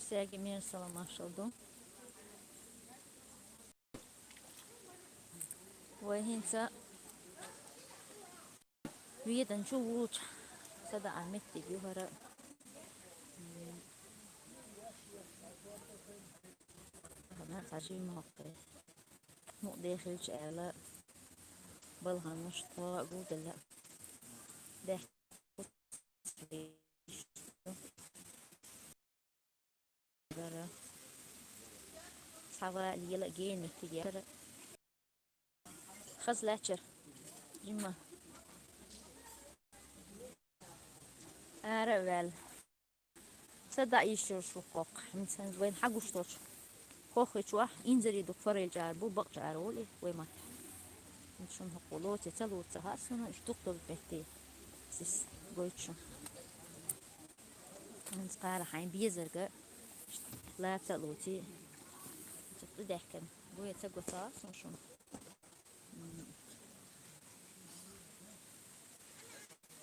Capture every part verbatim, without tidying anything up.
Саги мер салам маршал ду. Вай хӀинца Ведан чу вулча садаӀа меттиг ю хӀара. Хана цхьа жимма хӀокхе. Мукъ дехилча аьлла, балханаш тхо гулдала. Даьхкаца дара. Цхьа вала ела гена меттиг яра. Хаза лаьччара. Жимма. Ара а ваьлла. СадаӀа йиш йолуш ву хӀокху. ХӀинца вайна хьагуш долчу хӀокху чохь инзаре дукха форель чӀара бу, бакъ чӀара волу и вай матта. ХӀинца шуна хӀокхо лоций ца лоцу ца хаьа суна, уьш дукха долу метте сис гойту шуна. ХӀинца кхара хьайн безарга лаца а лоций. Цу тӀе даьхкина. Гой ца го ца хаьа суна шуна.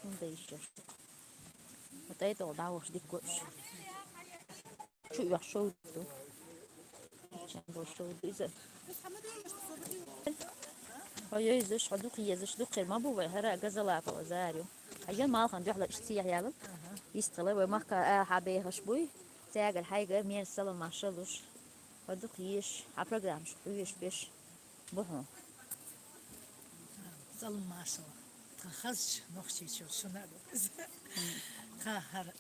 ХӀунда йиш яш ду? ХӀо тӀай тӀехула дӀавахаш дика го уьш. Чу оьхуш шовда ду. Чан бо шовда ду иза. Хьо йойзуш, хьо дукха езаш, дукха хир ма бу вай, хӀара газалапа вазар ю. Хьан йон малхан дуьхьала иштта сехьа ялал. Йистхила вай махка а хьан бехаш буй. Цаьгара хьайга мер салам маршаллуш. Хьо дукха езаш, хьан программаш хьоьжуш беш. Бу хьуна. Салам маршалла. Тхан хазачу нохчийчуьра шуна а ду иза. Тхан хӀара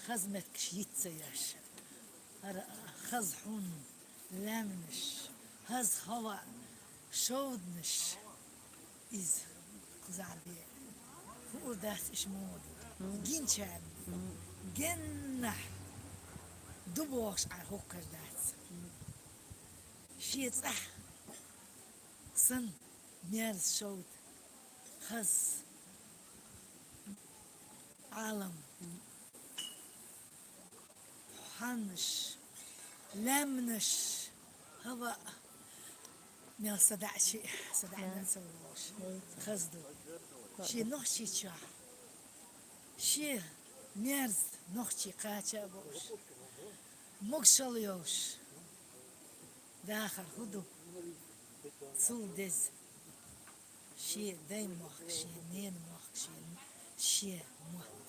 хаза меттигаш йиц ца еш. ХӀара хаза хьун, лаьмнаш, хаза хӀаваъ, шовданаш. Иза кхузахь бен хуур дац иша муха ду. Гинчарна. Геннахь ду бохуш Ӏа хӀокхуьр дац. Шен цӀахь санна мерза шовда, хаза Ӏалам, хьаннаш, лаьмнаш, хӀаваъ, мел садаӀа шиъ, садаӀа мел ца волуш, хаза ду. Шен нохчийчохь, шен мерза нохчий кхача а бууш, могушалла йолуш, дахар хӀун ду? Цул деза шен дайн мохк, шен ненан мохк, шен, шен мотт,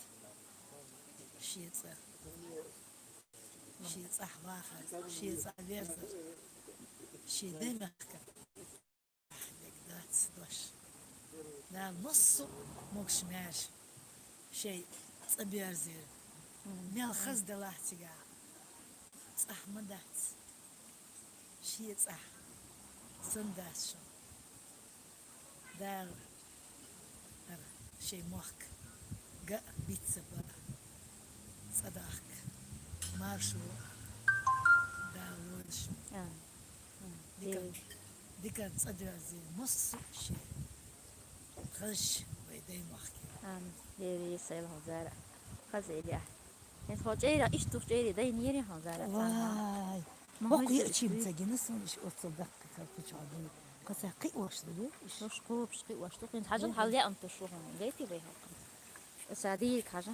шен цӀа, шен цӀахь вахар, шен цӀахь верзар, шен дайн мехкан. Дерг дац дош. Дала массо а могуш-маьрша шайн цӀа боьрзийла. Мел хаза делахь цигахь, цӀахь ма дац. Шен цӀахь санна дац шуна. Дала хӀара шайн мохк ган а, бицца бан а, цӀа дахка, маршо а Дала лойла шуна. Амин. Дикан, дикан цӀа доьрзийла массо а шен хазаш вай даймахкера. Амин. Дера, Ӏийса, хьо зара хаза элехь. ХӀинца хьо чӀейрах, иштта дукха чӀейре дайнера хьо зара царна. Вай! Ма хӀокху хӀуьжа йиъчим ца гина суна иш оццул даккхий кхача хьо дуй. Кхо цхьа кхиош ду, ду иш? Уьш кхобуш кхиош ду. ХӀинца хьажал хьал яа ам туш ву хьуна. Гайти вай хьалкхам. Аса дийриг хьажа.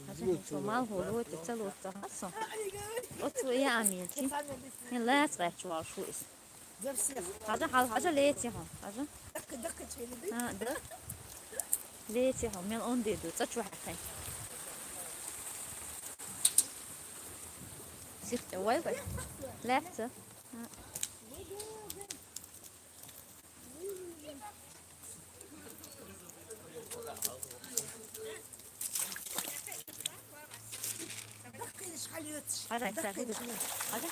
Хьажа, хӀинца мал хӀу лоций ца лоцу ца хьа со. Оцу яа мелчи. ХӀин лаца гӀерташ валуш ву иза. Хьажа, хьал хьажа леци хьо. Хьажа. А, да. Леци хьо, мел онди ду, цӀа чу хьаькхина. Сих тӀе вай вай. Лаьцца. А. Хьажа, хьажа.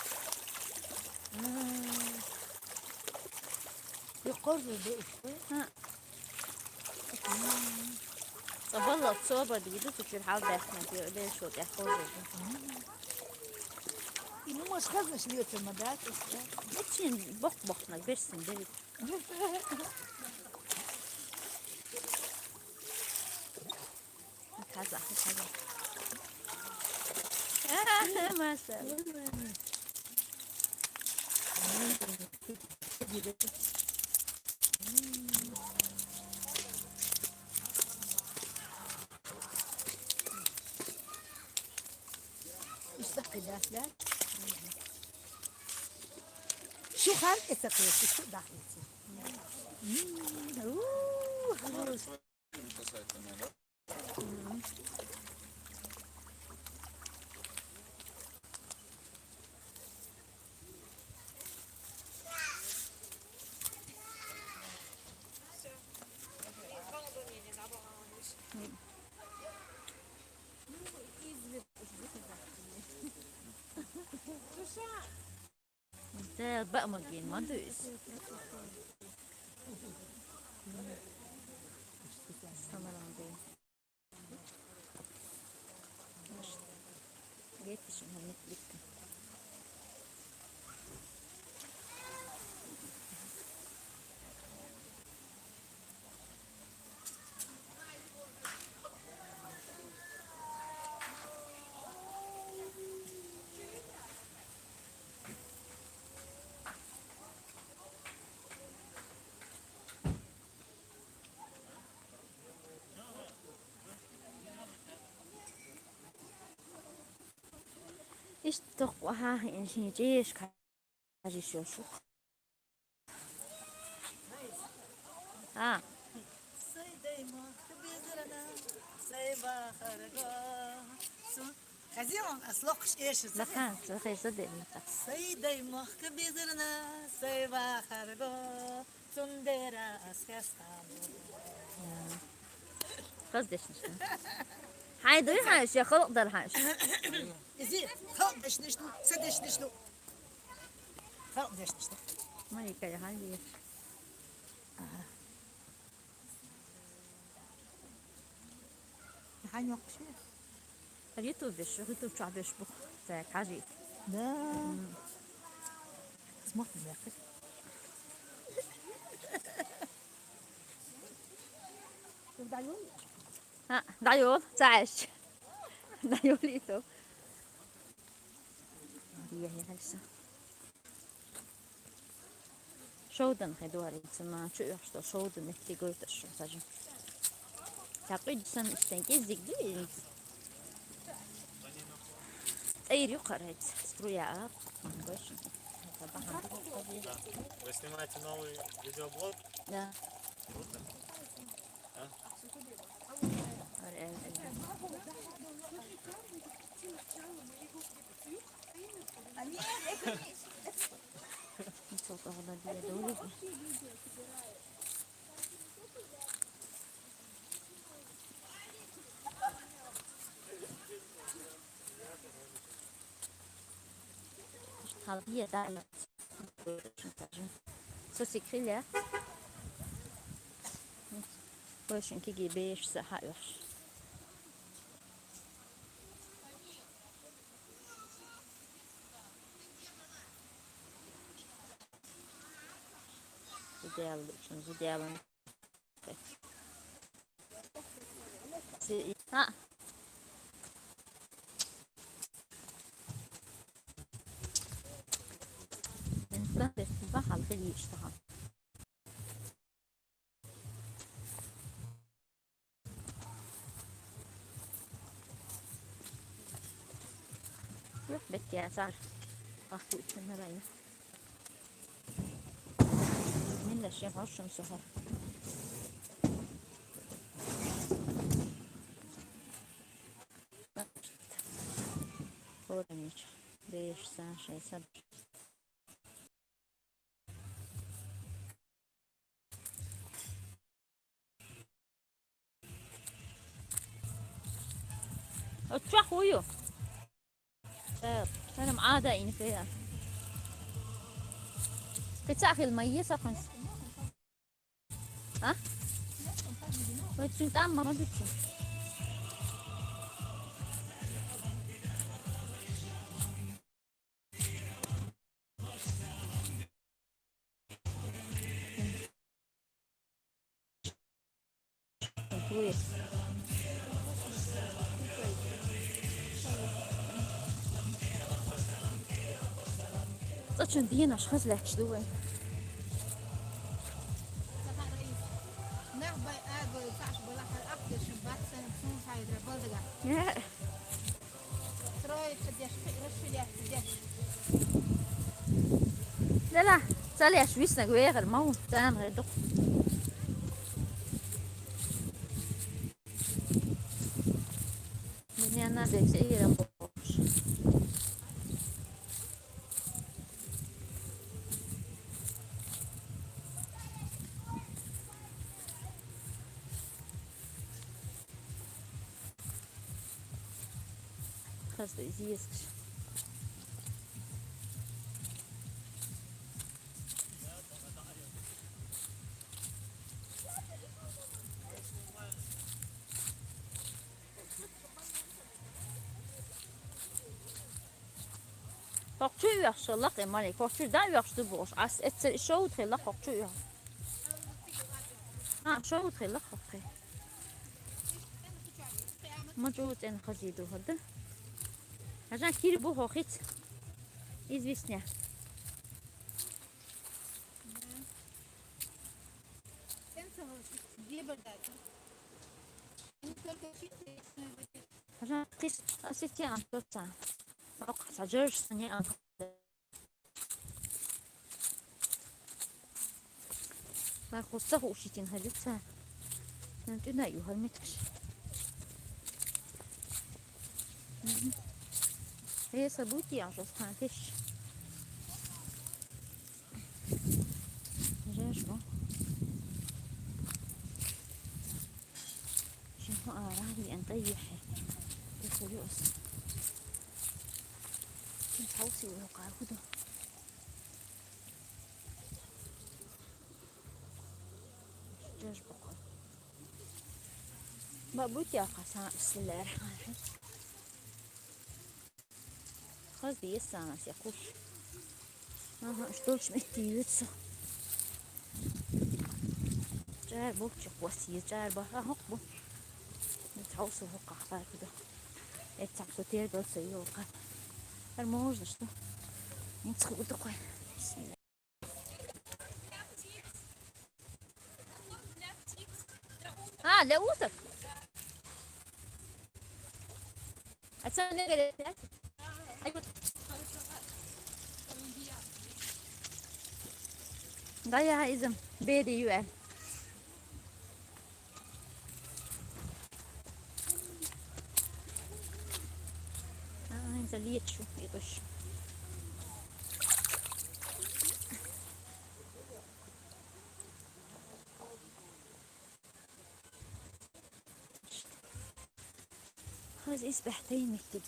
М. Юкъорзу ду иштта? ХӀаъ. М. Цкъа балла цо бан дийду, цу чуьра хьал даьхна, лерчо тӀехь кхорзу ду. И муш хазнаш лоьцур ма дац иштта? Эцин боккха-боккханаг берсин дерриг. Хаза, хаза. Маша. Шухар эсэ кыйсы, шу дахнысы. М, уу. Дэл баъ магин мадуис. Самаранде. Гетишин хамит битти. Ишт тохъуаха иншин чеш кажи шошух. А. Сай даймах безрана, сай бахарга. Су. Казион аслокш эши. Лахан, су хеза дерин. Сай даймах безрана, сай бахарга. Сундера асхастан. Хаз дешнишну. Хай дуй хаш, я халк дар хаш. Изи, халк дешнишну, са дешнишну. Халк дешнишну. Марика, я хай деш. Ага. Ханёк ши? Ютуб беш, ютуб ча беш бу. За кажи. Да. М. Смотрим, я как. А, даю, цааш. Даю литу. Дия, я хальса. Шоудан хедуари, цума чу ёхшто шоудан метти гойташ шо сажа. Такъид сан истен кезик ди. Эйр юкъарайт, струя а. Больше. Вы снимаете новый видеоблог? Да. Круто. А? Ар, ар, ар. Çok ağladı ya, doğru mu? Halbiye dala. Su sikri ya. Boşun ki gibi saha yok. Ideal, ideal. Ha. Ben de bak halka iştahım. Yok, bet ya, sar. Bak bu içinde ben. Min de şey var, şunu sohar. Öğrenmiş. Beş, sen şey, sen. Отчах хую. Э, танам ада ин фея. Кыцах ил майе саханс. А? Ой, цун там мама дучу. Зачем дин ашхас лехч дуэ? Нах бай агой каш бала хал ахте шин батсан сун хайдра балдага. Дела, ца леш виснаг вегӀар ма ву, царна гӀердухъ. Мне надо эти ира бохуш. Хазда изиэскаш. Хьо чу оьхуш лакхе, Малик, хьо чу дан оьхуш ду бохуш. Ас эццер шовда хила хьо чу оьхуш. А, шовда хила хьо. Ма чӀу цӀена хазийду хӀада. Хьажа кир бу хьо хица. Известня. Хьажа кис асити антоца. Ок, сажорш сани анто. Ма кхуза ца хуушитина хилица. Нан тӀуьна ю хӀара миткаш. Мгм. Э, событие аж ас хантеш. Жеш бо. Шин ху ара ви анта йихе. Тесо юс. Шин хауси у кар худу. Жеш бо. Ма бути аха сан силер. Хаз дес сана се куш. Ага, что ж метти юцу. Чар бу чу квас е чар ба ха хок бу. Не чаусу хок ха куда. Эцак су тергал су йока. Ар можно что? Не цху такой. А, для уток? А что мне говорят? Да, я из Беди Ю Н. А, это лечу, это ж. Хаз исбаьхьа тайниг дигу.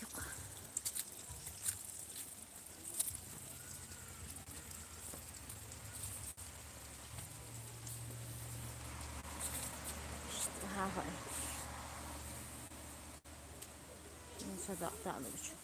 Ха, ха. Ин садакъ таалучу.